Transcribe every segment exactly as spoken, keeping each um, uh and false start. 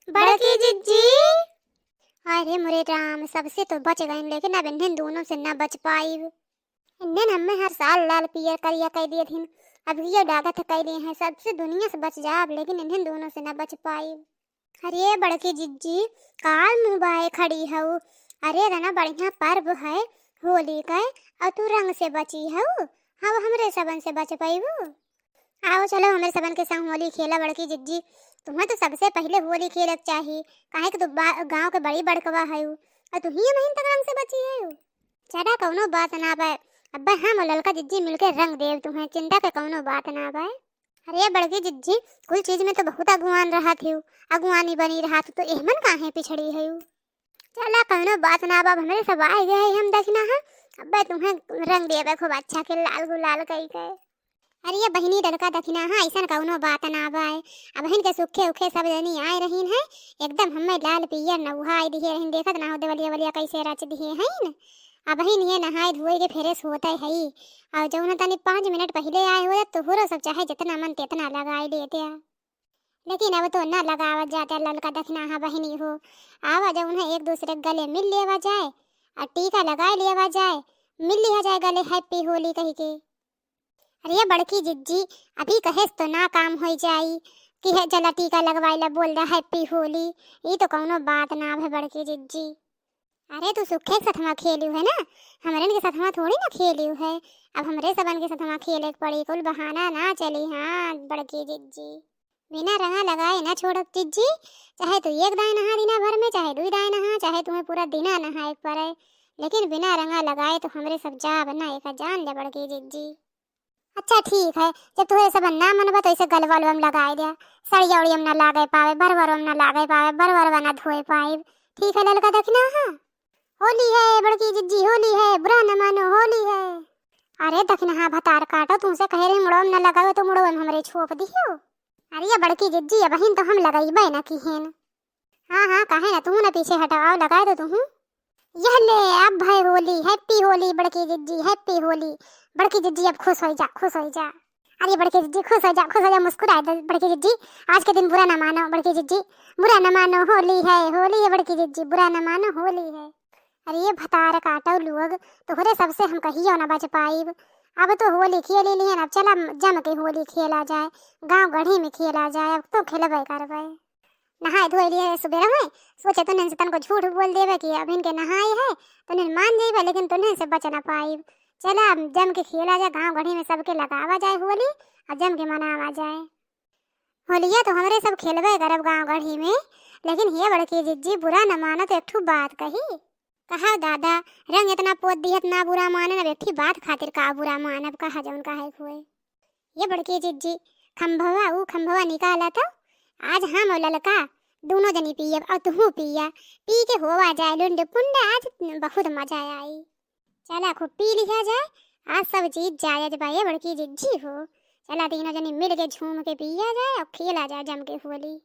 बड़की जिज्जी। अरे मोरे राम, सबसे तो बच गइन, लेकिन अब इन्हन दोनों से ना बच पाइब। इन्हन हमें हर साल लाल पियर करिया कइ दिए थिन, अब ये डागत कइ दिए हैं, सबसे दुनिया से बच जाब, लेकिन इन्हन दोनों से ना बच पाइब। अरे बड़की जिज्जी, काल मुँह बाए खड़ी हऊ। अरे इतना बढ़िया पर्व है होली के, और तू रंग से बची हऊ, अब हमरे सबन से बच पइबू? आओ चलो, हमरे सबन के संग होली खेला बड़की जिज्जी। तुम्हें तो सबसे पहिले होली खेले के चाही, काहे कि तू बा-, गाँव के बड़ी बड़कवा हऊ, और तू ही महीन तक रंग से बची हऊ। चला, कौनो बात ना बाए, अब्बे हम और ललका जिज्जी मिलके रंग देब तुम्हें, चिंता के कौनो बात ना बाए। अरे बड़की जिज्जी, कुल चीज में तो बहुत अगुआन रहत हऊ, अगुआनी बनी रहत, तो एहमन काहे पिछड़ी हऊ? चला, कौनो बात ना बा, हमरे सब आए गए हैं हम दखिनहा, अब्बे तुम्हें रंग देबे खूब अच्छा के लाल गुलाल कई के। अरे ये बहिनी ललका दखिनहा, ऐसन कौनो बात ना बाए। अबहिन के सुखे उखे सब जनी आए रहीन है, एकदम हमें लाल पियर नउहाई दिहे रहीन, देखत ना हो देवलिया वलिया कैसे रच दिहे हईन। अबहिन ये नहाए धोए के फ्रेश होते हई, और जौन तनी पाँच मिनट पहिले आए हो तोहरो सब चाहे जितना मन तेतना लगाए लेते। लेकिन अब तो ना लगावत जाते ललका दखिनहा बहिनी हो। आवा जौन है एक दूसरे के गले मिल लेवा जाए, और टीका लगाए लेवा जाए, मिल लिया जाए गले हैप्पी होली कही के। अरे बड़की जिज्जी, अभी कहेस तो ना काम होई जाई कि है चला टीका लगवाइला, बोल रहा हैप्पी होली। ई तो कौनो बात ना है बड़की जिज्जी। अरे तू सुखे के सथवा खेलियो है ना, हमरन के सथवा थोड़ी ना खेलियो है। अब हमरे सबन के सथवा खेले के पड़ी, कुल बहाना ना चली। हाँ बड़की जिज्जी, बिना रंगा लगाए ना छोड़ब जिज्जी, चाहे तू एक दाए नहा दिना भर में, चाहे दुई दाए नहा, चाहे तुम्हें पूरा दिना नहाए के पड़े, लेकिन बिना रंगा लगाए तो हमरे सब जाब ना, एका जान ले बड़की जिज्जी। अच्छा ठीक है, जब तुहरे सब ना मनबा तो इसे गलवा उलवा में लगाए द्या, सड़िया उड़िया में ना लागे पावे, बरवरवा में ना लागे पावे, बरवरवा ना धोए पाइब। ठीक है ललका दखिनहा। होली है बड़की जिज्जी, होली है, बुरा न मानो, होली है। अरे दखिनहा भतार काटो, तुमसे कहे रही मुड़वा में ना लगाओ तो मुड़वा में हमरे छोप दियो। अरे ये बड़की जिज्जी, अबहिन तो हम लगइबे ना किहेन। हाँ हाँ, काहे ना, तू ना पीछे हटो, आओ लगाए दो तू। यह ले, अब भाई होली, हैप्पी होली बड़की जिज्जी, हैप्पी होली। बड़की जिज्जी अब खुश होई जा, खुश होई जा। अरे बड़की जिज्जी खुश हो जा, खुश हो जा, मुस्कुराए दे बड़की जिज्जी। आज के दिन बुरा ना मानो बड़की जिज्जी, बुरा ना मानो, होली है, होली है बड़की जिज्जी, बुरा ना मानो, होली है। अरे ये भतार काटो लोग, तोहरे सबसे हम कहियो ना बच पाइब। अब तो होली खेली लिहन, अब चला जम के होली खेला जाए, गाँव गढ़ी में खेला जाए, अब तो खेलबे करबे। नहाए धोए लिए सुबेरा में, सोचे तो इनसे तनको झूठ बोल देवे कि अब इनके नहाए है, तो इन्हें मान जाइबे, लेकिन तो इनसे बच ना पाइब। चला, अब जम के खेला जाए, गाँव गढ़ी में सबके लगावा जाए होली, और जम के मनावा जाए। होलिया तो हमरे सब खेलबे करब गाँव गढ़ी में, लेकिन हे बड़की जिज्जी, बुरा न मानो तो एक ठू बात कही। कहा दादा, रंग इतना पोत दिहत ना बुरा माने, अब एक ठू बात खातिर का बुरा मानब, कहा जौन कहे हुए। ये बड़की जिज्जी, खंभवा ऊ खंभवा निकाला तो, आज हम और ललका दोनों जनी पियब और तुहू पिया, पी के होवा जाए लुंड पुंड, आज बहुत मजा आई। चला खूब पी लिया जाए, आज सब चीज जायज बा ये बड़की जिज्जी हो। चला तीनों जनी मिल के झूम के पिया जाए और खेला जाए जम के होली।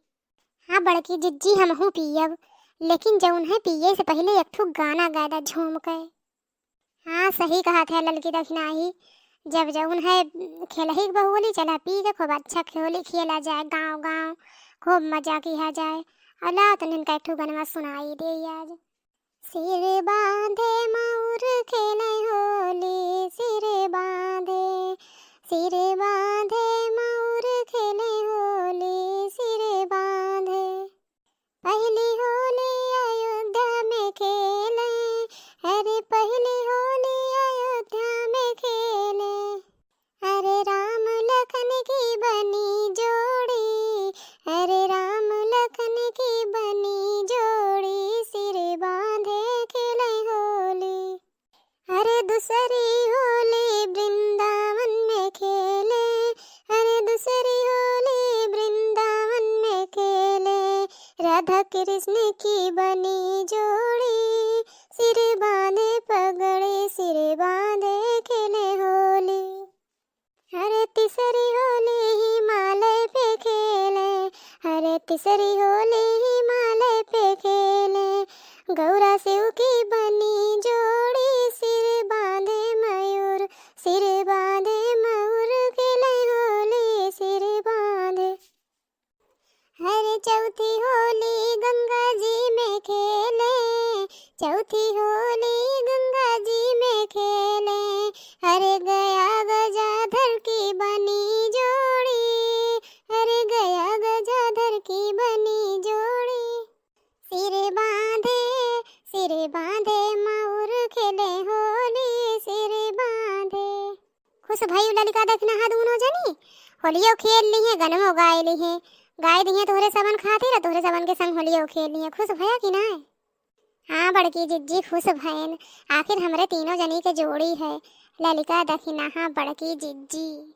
हाँ बड़की जिज्जी, हमहू पियब, लेकिन जौन है पिए से पहिले एक ठू गाना गादा झूम के। हाँ सही कहत है ललकी दखिनहा, जब जौन है खेलही के बा होली, चला पी के खूब अच्छा होली खेला जाए गाँव गाँव, खूब मजा किया जाए। और ला तो इनका एक ठू गनवा सुनाई दे आज। सिर बांधे मउर खेले होली, सिर बांधे, सिर बांधे मउर खेले होली, सिर बांधे। पहली होली अयोध्या में खेले, अरे पहली होली अयोध्या में खेले। अरे राम लखन की बनी जोड़ी, अरे राम लखन की बनी जोड़ी, सिर बांधे खेले होली। अरे दूसरी होली वृंदावन में खेले, अरे दूसरी होली वृंदावन में खेले, राधा कृष्ण की बनी जोड़ी, सिर बांधे पगड़ी, सिर बांधे खेले होली। अरे तीसरी होली हिमालय पे खेले, अरे तीसरी होली हिमालय पे खेले, गौरा शिव की बनी जोड़ी, सिर बांधे मयूर, सिर बांधे मयूर, खेले होली सिर बांधे। अरे चौदह चौथी होली गंगा जी में खेले, चौथी होली गंगा जी में खेले, अरे गया गजाधर की बनी जोड़ी, अरे गया गजाधर की बनी जोड़ी। सिर बांधे, सिर बांधे मउर खेले होली, सिर बांधे। खुश भई ललिका दखिनहा दूनो जनी, होलियो खेल लिहे, गनवो गाय लिहे, गाय दिहे तोहरे सबन खातिर, तोहरे सबन के संग होलियो खेल लिहे। खुश भया कि नाय? हाँ बड़की जिज्जी, खुश भयन। आखिर हमरे तीनों जनी के जोड़ी है, ललिका दखिनहा बड़की जिज्जी।